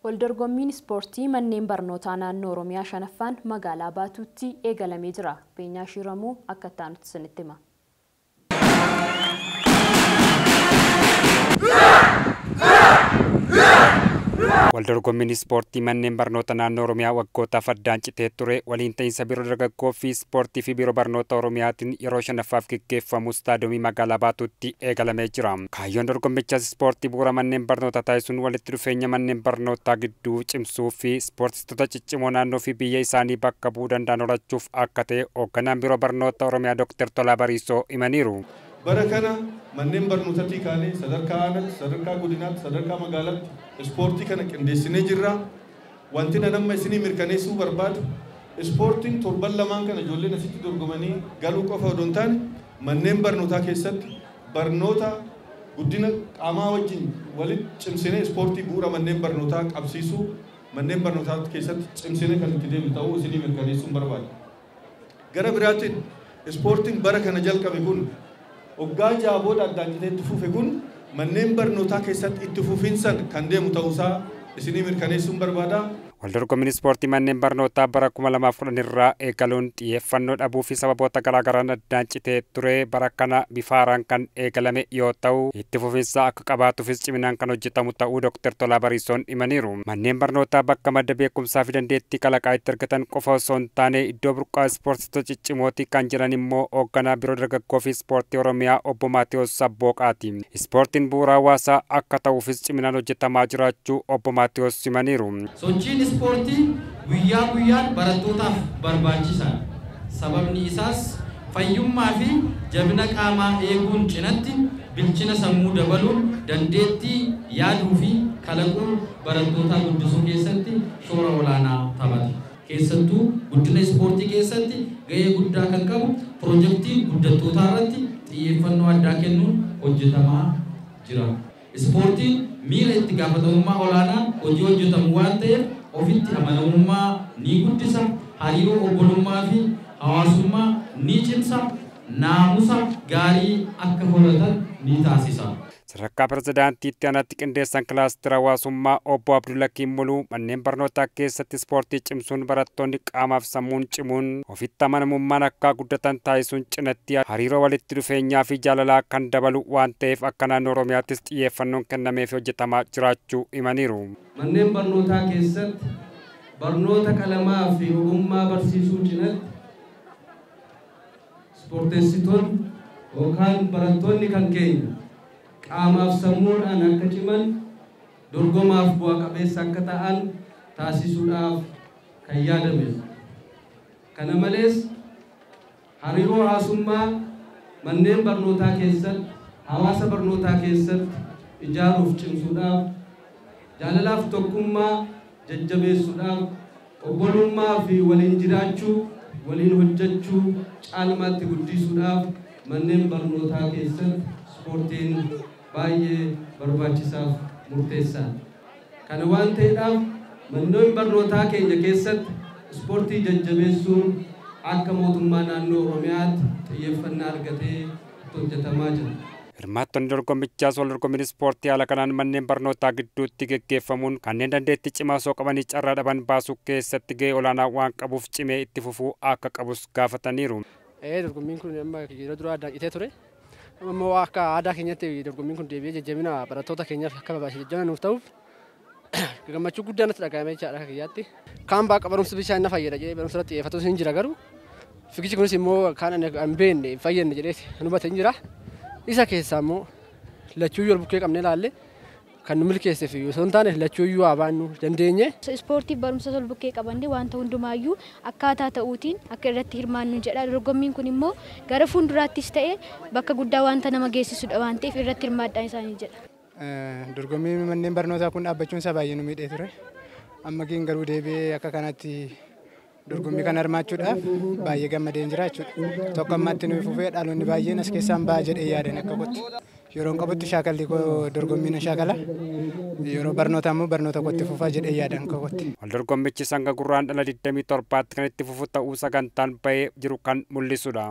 Waldorgommiin ispoortii manneen barnootaa naannoo Oromiyaa shanaffaan magaalaa Baatuutti eegalamee jira. Beenyaa Shiramuu akka itti isinitti hima. Waldorgommiin ispoortii manneen barnoota naannoo Oromiyaa waggootaaf addaan citee ture waliin ta'iinsa biiroo dargaggoo fi ispoortii fi biiroo barnoota Oromiyaatiin yeroo shanaffaaf geggeeffamu istaadiyoomii magaalaa Baatuutti eegalamee jira. Kaayyoon dorgommichaas ispoortii bu'uura manneen barnootaa taasisuun walitti dhufeenya manneen barnootaa gidduu cimsuu fi ispoortistoota ciccimoo naannoo fi biyya isaanii bakka bu'uu danda'an horachuuf akka ta'e hoogganaan biiroo barnoota Oromiyaa Dr. Tolaa Bariisoo himaniiru. Bara kana manneen barnootatti kaanee sadarkaa aanaatti, sadarkaa godinaatti, sadarkaa magaalaatti ispoortii kana qindeessinee jirra. Wanti nama isinii mirkaneessuu barbaadu ispoortiin torban lamaan kana ijoolleen asitti dorgomanii galuu qofa odoo hin taane manneen barnootaa keessatti barnoota guddina qaamaa wajjin walitti cimsinee ispoortii bu'uura manneen barnootaa qabsiisuu manneen barnootaa keessatti cimsinee kan itti deemnu ta'uu isinii mirkaneessuun barbaada. Gara biraatiin ispoortiin bara kana jalqabe kun waggaa ja'a booda addaan citee itti fufe kun manneen barnootaa keessatti itti fufiinsaan kan deemu ta'uusaa isinii mirkaneessuun barbaada. Waldorgommiin ispoortii manneen barnootaa bara 2010 irraa eegaluun xiyyeeffannoo dhabuu fi sababoota garaagaraan addaan citee ture bara kana bifa haaraan kan eegalame yoo ta'u itti fufiinsa akka qabaatuufis ciminaan kan hojjetamu ta'uu Dr. Tolaa Bariisoon himaniiru. Manneen barnootaa bakka madda beekumsaa fi dandeettii kalaqaa itti argatan qofa osoo hin taane iddoo burqaa ispoortistoota ciccimooti kan jiran immoo hoogganaa biiroo dargaggoo fi ispoortii Oromiyaa obbo Maatiyoos Sabbooqaati. Ispoortiin bu'uura hawaasaa akka ta'uufis ciminaan hojjetamaa jiraachuu obbo Maatiyoos himaniiru. Sochiin ispoortii guyyaa guyyaan barattootaaf barbaachisaadha. Sababni isaas fayyummaa fi jabina qaamaa eeguun cinatti bilchina sammuu dabaluun dandeettii yaaduu fi kalaquu barattootaa guddisuu keessatti shoora olaanaa taphata. Keessattuu guddina ispoortii keessatti gahee guddaa kan qabu piroojeektii guddattootaa irratti xiyyeeffannoo addaa kennuun hojjetamaa jira. Ispoortiin miira itti gaafatamummaa olaanaa hojii hojjetamu waan ta'eef ofitti amanamummaa ni guddisa, hariiroo obbolummaa fi hawaasummaa ni cimsa, naamusa gaarii akka horatan ni taasisa. Sadarkaa pirezidaantiitti aanatti qindeessan kilaastira hawaasummaa obbo Abdullakiin Muluu manneen barnootaa keessatti ispoortii cimsuun barattoonni qaamaaf sammuun cimuun ofitti amanamummaan akka guddatan taasisuun cinatti hariiroo walitti dhufeenyaa fi jaalalaa kan dabalu waan ta'eef akka naannoo Oromiyaattis xiyyeeffannoon kennameef hojjetamaa jiraachuu himaniiru. Manneen barnootaa keessatti barnoota qalamaa fi ogummaa barsiisuu cinatti ispoorteessitoonni yookaan barattoonni kan keenya qaamaaf sammuudhaan akka ciman dorgomaaf bu'a qabeessa akka ta'an taasisuudhaaf kan yaadamedha. Kana malees hariiroo hawaasummaa manneen barnootaa keessatti hawaasa barnootaa keessatti ijaaruuf cimsuudhaaf jaalalaaf tokkummaa jajjabeessuudhaaf obbolummaa fi waliin jiraachuu waliin hojjechuu caalmaatti guddisuudhaaf manneen barnootaa keessatti ispoortiin baay'ee barbaachisaaf murteessaadha. Kana waan ta'eedhaaf manneen barnootaa keenya keessatti ispoortii jajjabeessuun akka mootummaa naannoo Oromiyaatti xiyyeeffannaa argatee hojjetamaa jira. Hirmaattonni dorgommichaas wal dorgommiin ispoortii haala kanaan manneen barnootaa gidduutti geggeeffamuun kanneen dandeettii cimaa osoo qabanii carraa dhaban baasuu keessatti gahee olaanaa waan qabuuf cimee itti fufuu akka qabus gaafataniiru. Dorgommiin kun amma yeroo duraa addaan citee ture. Amma akka aadaa keenyatti dorgommiin kun deebi'ee jajjabina barattoota keenyaaf akka barbaachisu jajjabina nuuf ta'uuf gammachuu guddaa natti dhaga'ame jechaadha akka kiyyaatti. Kaan baqa barumsa bishaan na fayyada jedhee barumsa irratti xiyyeeffatus hin jira garuu fiigichi kunis immoo kaan ani hin beekne hin fayyadne jedhee nu hubate hin jira. Isa keessaa immoo lachuuyyuu ol bukkee qabnee ilaalle kan nu milkeessee fi osoo hin taane lachuuyyuu haa baannu dandeenye. Ispoortiif barumsa ol bukkee qabanne wanta hundumaayyuu akkaataa ta'uutiin akka irratti hirmaannu jedha. Dorgommiin kun immoo gara fuulduraattis ta'e bakka guddaa wanta nama geessisudha waan ta'eef irratti hirmaadhaan isaanii jedha. Dorgommiin manneen barnootaa kun dhaabbachuun isaa baay'ee nu miidhee ture. Amma garuu deebi'ee akka kanatti dorgommii kana hirmaachuudhaaf baay'ee gammadeen jira jechuudha. Tokko ammaatti nuyi fufee dhaloonni baay'een as keessaan ba'a jedhee yaadan akka kootti. Yeroo qabutti shaakalli koo dorgommii na shaakala. Yeroo barnoota immoo barnoota kootti fufaa jedhee yaadan akka kootti. Waldorgommichi sanga gurraan dhala 27tti kan itti fufu ta'uu sagantaan bahee jiru kan mul'isudha.